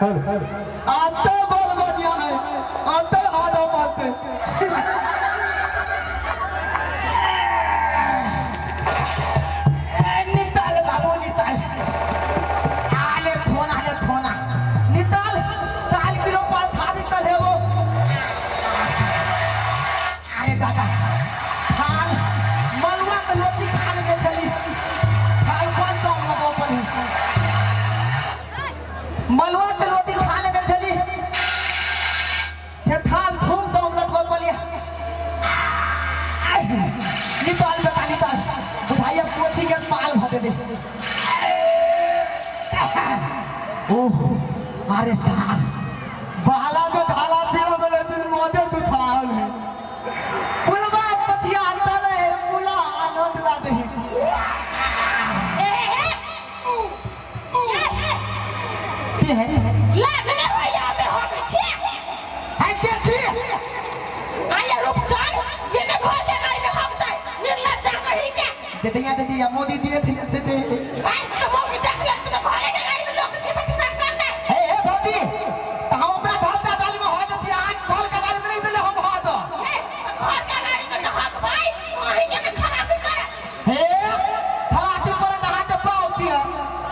आते बोल बढ़िया है आते हाथ हम आते निकाल बाबू निकाल आले फोन आले फोन निकाल साल किलो पाल खा निकल है वो अरे दादा थाल मलुआ के रोटी खा लेने छली थाल कौन दम लगो पड़ी मलुआ के रोटी खा लेने छली ते थाल थूम दम लगो पड़ी निकाल बेटा निकाल बुझाइया पोथी के पाल भ दे ओह अरे साल बहाला में धाला दिया में दिन मोदे तू थाल है पुलवा पतिया अंतल है पुला आनंद ला दे की है लाज नहीं होइया हमे हो गई छी है देखी आया रूपचंद ये ने घर के गाड़ी में हम तय निर्लज्जा कहीं के दे दे दे मोदी दिए थे दे दे भाई तो मोगी देख ले तो घरे के गाड़ी में लोग किसा किसा करते हे हे भौजी तो हम अपना घर का दाल में हो जती आज घर का दाल में नहीं देले हम हो दो ए तो घर के गाड़ी में तो हक भाई वहीं के में खराबी करे हे थराती पर नहा के पाउती है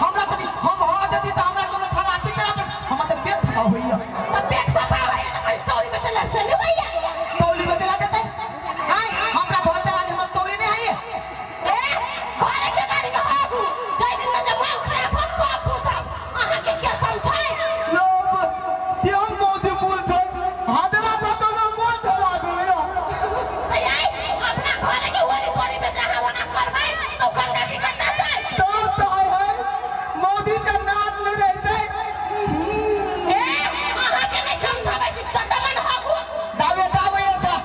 हमरा तनी हम हो जती तो हमरा कोनो थराती करा के हम तो पेट थका होइया तो पेट सफा होइया तो कहीं चोरी के चले से नहीं भैया तौली में दिला देते हाय हमरा घर चला हम तौली नहीं आई ए घरे के गाड़ी में हागू जाय दिन में जब मन खराब हो तो आप पूछब अहाँ के क्या समझाए लोग ये हम मोदी बोल थे हादरा तो ना बोल थे लागो तो आई अपना घरे के ओरी कोरी में जहाँ वहाँ करवाई तो गंदगी करना जाए तो तो है मोदी के नाक में रहते ए अहाँ के नहीं समझाबै छी चंदमन हागू दावे दावे ऐसा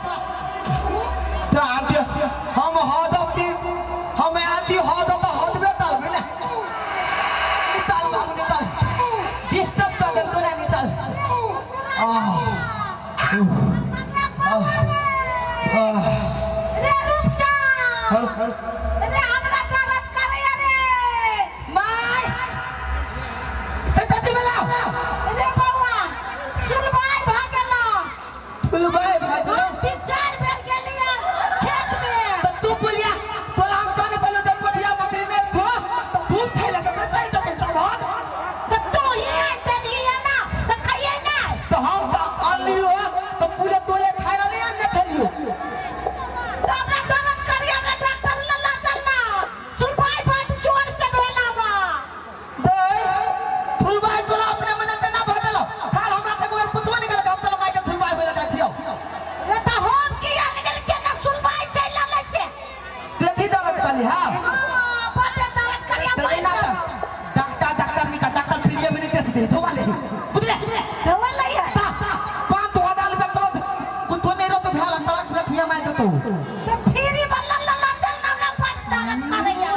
तो आंटी हम हदब की हम आंटी हदब तो हदबे तलबे ना निकाल बाबू निकाल डिस्टर्ब कर दे तोरा निकाल आह आह आह रे रूपचंद हर हर रे हमरा दर्द करैया रे my ते चाची बेला रे बौआ सुनवाई भऽ गेलौ फुलबाई भाई हम तीन चार बेर गेलियै खेत में तो तू पुलिया तोला हम कहने कहलो तो पटिया बकरी में थो तो तू थैला तो तई तो तब हट तऽ तू ही आनि देलियै ना तऽ खइयै नै तो हम तो अनलियो तो पूरे तोरे खाइला नहीं आने थलियो तऽ हमरा दर्द करैया हमरा डॉक्टर लग लऽ चल ना सुनवाई बड जोर से भेला बा दे थुलबाई तोला अपने मने ते ना भदलो काल हमरा तक बेर पुतवा निकल के हम तोला माई के थुलबाई होइला जाथियो रे तऽ हम किया निकल के ना सुनवाई चलि रहलै छै देखी दर्द कली हां हाँ, बड्ड दर्द करैया तो एना त डॉक्टर डॉक्टर निका डॉक्टर फिर में नहीं देख दे धोवा ले बुझले धोवा लै है ता 5000 रुपया तोला कुथो नहीं रहो तो भेल तोला पूरा थुया मार देतो तऽ फ्री वाला लला चल ना हमरा बड्ड दर्द करैया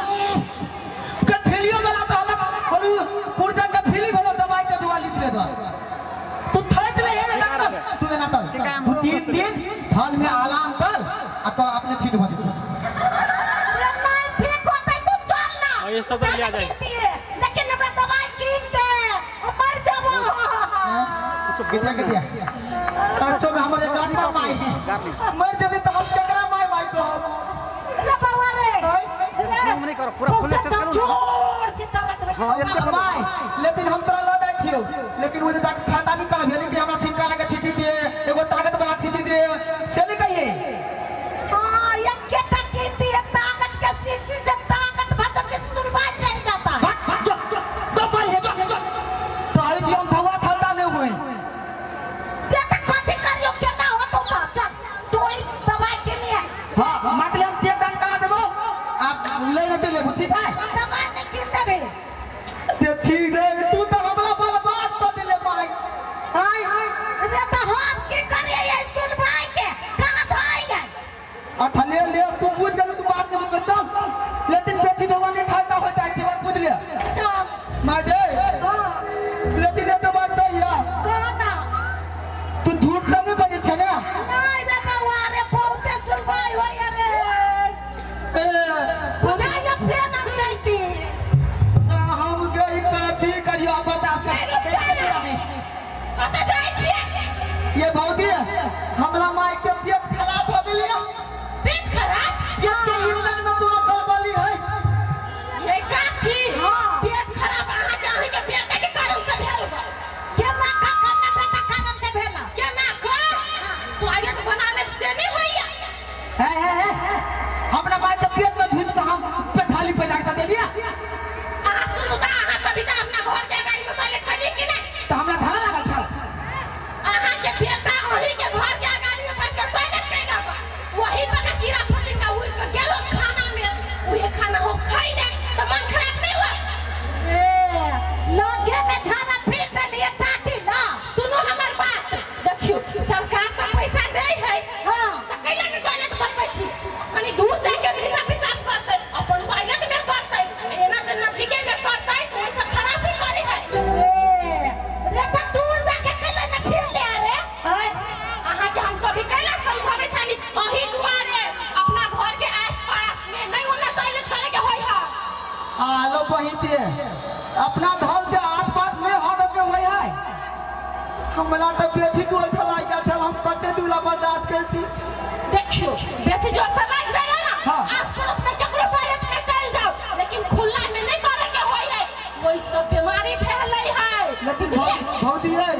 के फिलियो वाला तो हम बोलू पुरजन के फिली भलो दवाई के दुआ लिख ले दो तू थैत ले हे डॉक्टर तू ना तल तू 3 दिन थल में आराम कर आ तो अपने ठीक हो जेतौ रे नहीं ठीक होतै तू चल ना हाँ, ये सब तो लिया जाए। दिए लेकिन हमरा दवाई कीन दे मर जाबो कितना के दिया सरसों में हमारे गाड़ी माई मर जदे तो हम केकरा माई माई को रे बौआ रे zoom नहीं करो, पूरा full access करो ना। जोर से दर्द होइया। हाँ, एते पर- माई लेकिन हम तोरा लऽ जाइ छियौ लेकिन ओ जे तक खाता निकल भेल कि हमरा ठीक लगे ठीक दे एगो ताकत वाला ठीक दे से नहीं कहिए हाँ, एकेटा कीन दिए ताकत के शीशी से ताकत भजन के सुनवाई चल जाता है। भाग भाग जो जो माई है जो जो तो हरी जी हम धुआ थलता नहीं हुई रे तऽ कथी करियो केना होतौ तऽ चल तू ई दवाई कीनिए हां मतलब हम तेल दान करा देबो आप ले लेते ले ठीक है दवाई नहीं कीन देबे ते ठीक है तू तो हमला बर्बाद कर देले माई हाय रे तऽ हम की करिए ये सुनवाई के कहाँ धोइए अच्छा ले ले तू बुझ गेलू तू बात नहीं बुझ चल लेकिन बेटी धोवा नहीं खाता हो जाए बात बुझ ले चल माय दे हाँ लेकिन ये तो बात नहीं है कहो ना तू झूठ तो नहीं बजे छे ना नहीं रे बौआ रे बहुते सुनवाई होइए रे ए, बुझाइए फेर हम जैती हम गई कथी करियो बर्दाश्त कर छियै अपना घर के आस पास नहि हदब के होइ है। हमरा तऽ बेसी जोर से लागि गेल छल, हम कते दूर बर्दाश्त करती। देखियो बेसी जोर से लागि जाइए ना। हाँ। आस पड़ोस में केकरो साथ में चल जाओ, लेकिन खुला में नहीं करे के होई है, वही सब बीमारी फैले है। लेकिन बुझलिए? भौजी है,